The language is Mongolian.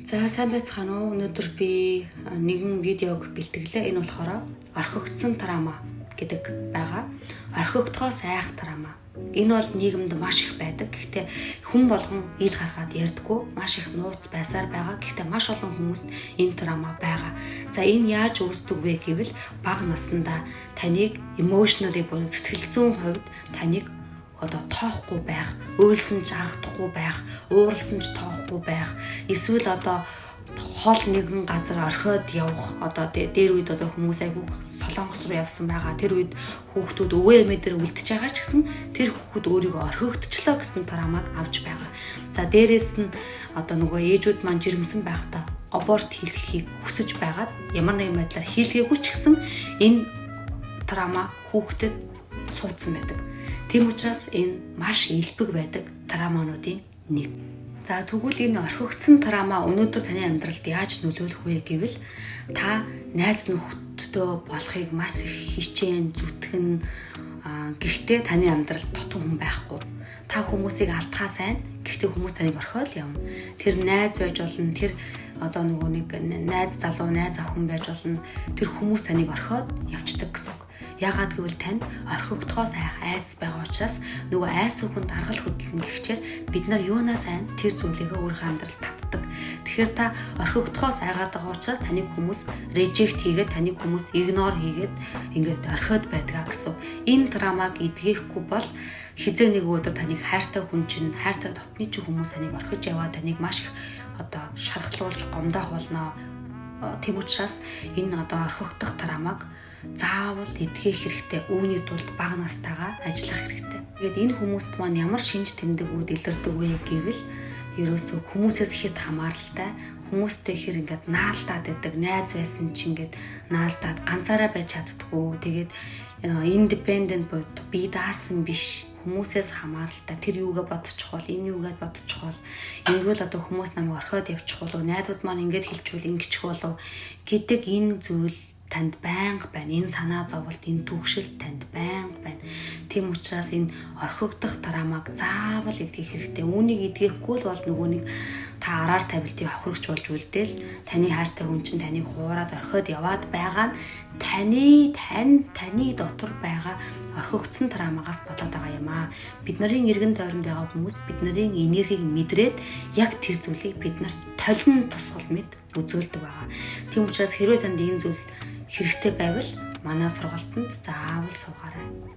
За, сайн байцгаана уу? Өнөөдөр би нэгэн видеог бэлтгэлээ. Энэ болохоор орхигдсон trauma гэдэг байгаа. Орхигдохоос айх trauma. Энэ бол нийгэмд маш их байдаг. Гэхдээ хүн болгон ил гаргаад ярьдаггүй. Маш их нууц байсаар байгаа. Гэхдээ маш олон хүмүүст энэ trauma байгаа. За, энэ яаж үүсдэг вэ гэвэл бага наснда таныг emotionally буюу сэтгэл зүйн хувьд таныг одоо тоохгүй байх, уйлсан ч аргадахгүй байх, ууралсан ч тоохгүй байх, эсвэл одоо хол нэгэн газар орхиод явах. Одоо дээр үед одоо хүмүүс айгүй Солонгос руу явсан байгаа. Тэр үед хүүхдүүд өвөө эмээ дээр үлдчихэж байгаа ч гэсэн тэр хүүхэд өөрийгөө орхигдчихлоо гэсэн trauma г авч байгаа. За, дээрээс нь одоо нөгөө ээжүүд маань жирэмсэн байхдаа аборт хийхийг хүсэж байгаад ямар нэгэн байдлаар хийлгээгүй ч гэсэн энэ trauma хүүхдэд суудсан байдаг. Тийм учраас энэ маш элбэг байдаг trauma нуудын нэг. За, тэгвэл энэ орхигдсон trauma өнөөдөр таны амьдралд яаж нөлөөлөх вэ гэвэл та найз нөхөдтэй болохыг маш их хичээн зүтгэн, гэхдээ таны амьдралд дотн хүн байхгүй. Та хүмүүсийг алдахаа сайн, гэхдээ хүмүүс таныг орхиод явна. Тэр найз байж болно, тэр одоо нөгөө нэг найз залуу, найз охин байж болно. Тэр хүмүүс таныг орхиод явцдаг гэсэн үг. Яагаад гэвэл танд орхигдохоос айдас байгаа учраас нөгөө айсан хүн даргал хөдөлнө гэхчээр бид нар юунаас айн, тэр зүйлийгээ өөрийнхөө амьдралд татдаг. Тэгэхээр та орхигдохоос айгаад байгаа учраас таныг хүмүүс reject хийгээд, таныг хүмүүс ignore хийгээд, ингээд орхиод байдгаа гэсэн. Энэ trauma г эдгээхгүй бол хэзээ нэг өдөр таныг хайртай хүн чинь, хайртай дотны чинь хүмүүс таныг орхиж яваа, таныг маш их одоо шархлуулж гомдоох болно. Тийм учраас энэ одоо орхигдох trauma г заавал эдгэх хэрэгтэй. Үүний тулд бага настайгаа ажиллах хэрэгтэй. Тэгээд энэ хүмүүст маань ямар шинж тэмдгүүд илэрдэг вэ гэвэл ерөөсөө хүмүүсээс хэт хамааралтай, хүмүүстэй хэр ингээд наалдаад байдаг, найз байсан чинь ингээд наалдаад ганцаараа байж чаддаггүй. Тэгээд independent буюу бие даасан биш, хүмүүсээс хамааралтай. Тэр юугаа бодчих бол, энэ юугаа бодчих бол, ингэвэл одоо хүмүүс намайг орхиод явчих болов, найзууд маань ингээд хэлчихвэл ингэчих болов гэдэг энэ зүйл танд байнга байна. Энэ санаа зовлт, энэ түгшил танд байнга байна. Тийм учраас энэ орхигдох trauma г заавал эдгэх хэрэгтэй. Үүнийг эдгэхгүй л бол нөгөө нэг та араар тавилтын хохирогч болж үлдээл, таны хайртай хүн чинь таныг хуураад орхиод яваад байгаа нь таны тань таны дотор байгаа орхигдсон trauma гаас болоод байгаа юм аа. Бид нарын эргэн тойронд байгаа хүмүүс бид нарын энергийг мэдрээд яг тэр зүйлийг бид нарт толин тусгал мэт үзүүлдэг байгаа. Тийм учраас хэрвээ танд энэ зүйл хэрэгтэй байвал манай сургалтанд заавал суугаарай.